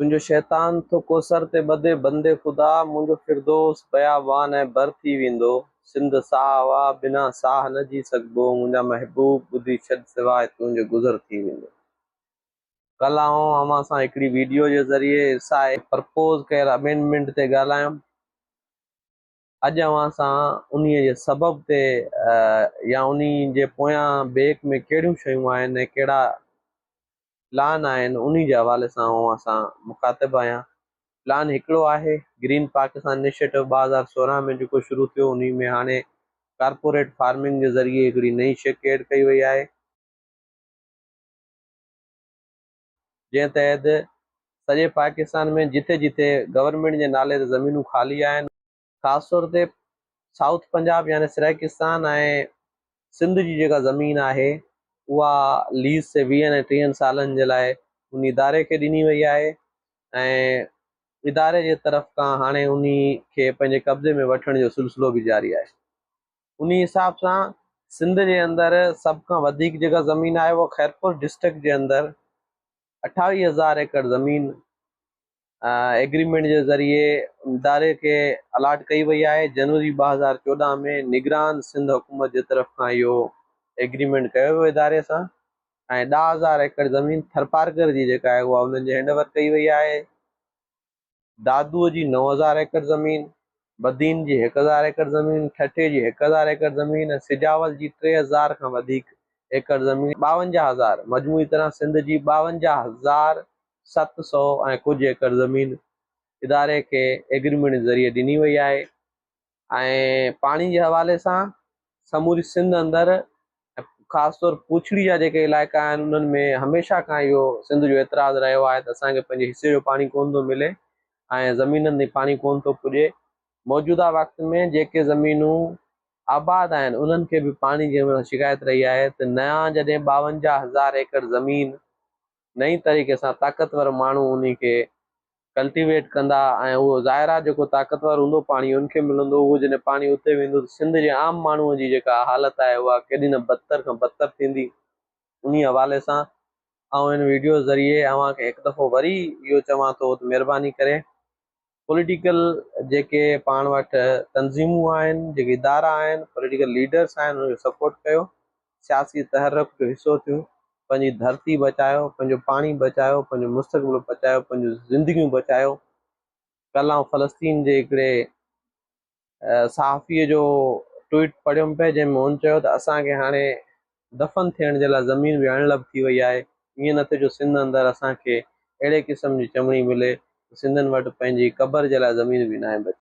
تنهنجو شيطان ٿو ڪوثر تي ٻڌي بندي خدا منهنجو فردوس بيابان ۽ بر ٿي ويندو سنڌ ساهه آ بنا ساهه نه جي سگهبو منهنجا محبوب ٻڌي ڇڏ سواء تنهنجي گذر ٿي ويندو. ڪلهه آئون اوهان سان هڪڙي ويڊيو جي ذريعي ارسا پرپوز ڪيل امينڊمينٽ تي ڳالهايم اڄ اوهان سان انهي جي سبب تي يا انهي جي پويان بيڪ ۾ ڪهڙيون شيون آهن ۽ ڪهڙا پلان آهن انهي جي حوالي سان اوهان سان مخاطب آهيان. پلان هڪڙو آهي گرين پاڪستان انيشيٽو 2016 ۾ جيڪو شروع ٿيو انهي ۾ هاڻي ڪارپوريٽ فارمنگ جي ذريعي هڪڙي نئين شق ايڊ ڪئي وئي آهي. جنهن تحت سڄي پاڪستان ۾ جٿي جٿي گورنمينٽ جي نالي تي زمينون خالي آهن، خاص طور تي سائوٿ پنجاب يعني سرائيڪستان ۽ سنڌ جي جيڪا زمين آهي اها ليز تي ويهن ۽ ٽيهن سالن جي لاء ان اداري کي ڏني وئي آهي ۽ اداري جي طرف کان هاڻي انهي کي پنهنجي قبضي ۾ وٺڻ جو سلسلو به جاري آهي. انهي حساب سان سنڌ جي اندر سڀ کان وڌيڪ جيڪا زمين آهي اها خيرپور ڊسٽرڪٽ جي اندر 28 هزار ايڪڙ زمين ايگريمينٽ جي ذريعي اداري کي الاٽ ڪئي وئي آهي جنوري 2014 ۾ نگران سنڌ حڪومت جي طرف کان اهو ايگريمينٽ ڪيو ويو اداري سان ۽ 10 هزار ايڪڙ زمين ٿرپارڪر جي جيڪا آهي اها انهن جي هينڊ اوور ڪئي وئي آهي دادوء جي 9000 ايڪڙ زمين، بدين جي 1000 ايڪڙ زمين، ٺٽي جي 1000 ايڪڙ زمين ۽ سجاول جي 3000 کان وڌيڪ ايڪڙ زمين، 52 هزار، مجموعي طرح سنڌ جي 52700 ۽ ڪجهه ايڪڙ زمين اداري کي ايگريمينٽ ذريعي ڏني وئي آهي. ۽ پاڻي جي حوالي سان سموري سنڌ اندر ۽ خاص طور پوڇڙي جا جيڪي علائقا آهن انهن ۾ هميشه کان اهو سنڌ جو اعتراض رهيو آهي ته اسان کي پنهنجي حصي جو پاڻي ڪونه ٿو ملي ۽ زمينن تائين پاڻي ڪونه ٿو پڄي موجوده وقت ۾ جيڪي زمينون آباد آهن انهن کي به پاڻي جي هميشه شڪايت رهي آهي ته نيان جڏهن 52 هزار ايڪڙ زمين نئين طريقي سان طاقتور ماڻهو انهي کي ڪلٽيويٽ ڪندا ۽ اهو ظاهر آهي جيڪو طاقتور هوندو پاڻي ان کي ملندو اهو جڏهن پاڻي اتي ويندو ته سنڌ جي عام ماڻهو جي جيڪا حالت آهي اها ڪيڏي نه بدتر کان بدتر ٿيندي انهي حوالي سان آئون هن ويڊيو ذريعي اوهان کي هڪ دفعو وري اهو چوان ٿو ته مهرباني ڪري پوليٽيڪل جيڪي پاڻ وٽ تنظيمون آهن جيڪي ادارا آهن پوليٽيڪل ليڊرس آهن انهن کي سپورٽ ڪيو سياسي تحرڪ جو حصو ٿيون، پنهنجي ڌرتي بچايو، پنهنجو پاڻي بچايو، پنهنجو مستقبل بچايو، پنهنجون زندگيون بچايو. ڪلهه آئون فلسطين جي هڪڙي صحافيء جو ٽوئيٽ پڙهيم پئي جنهن ۾ هن چيو ته اسان کي هاڻي دفن ٿيڻ جي لاء زمين به اڻلڀ ٿي وئي آهي، ائين نه ٿئي جو سنڌ اندر اسان کي اهڙي قسم جي چمڙي ملي ته سنڌين وٽ پنهنجي قبر جي لاء زمين به ناهي بچي.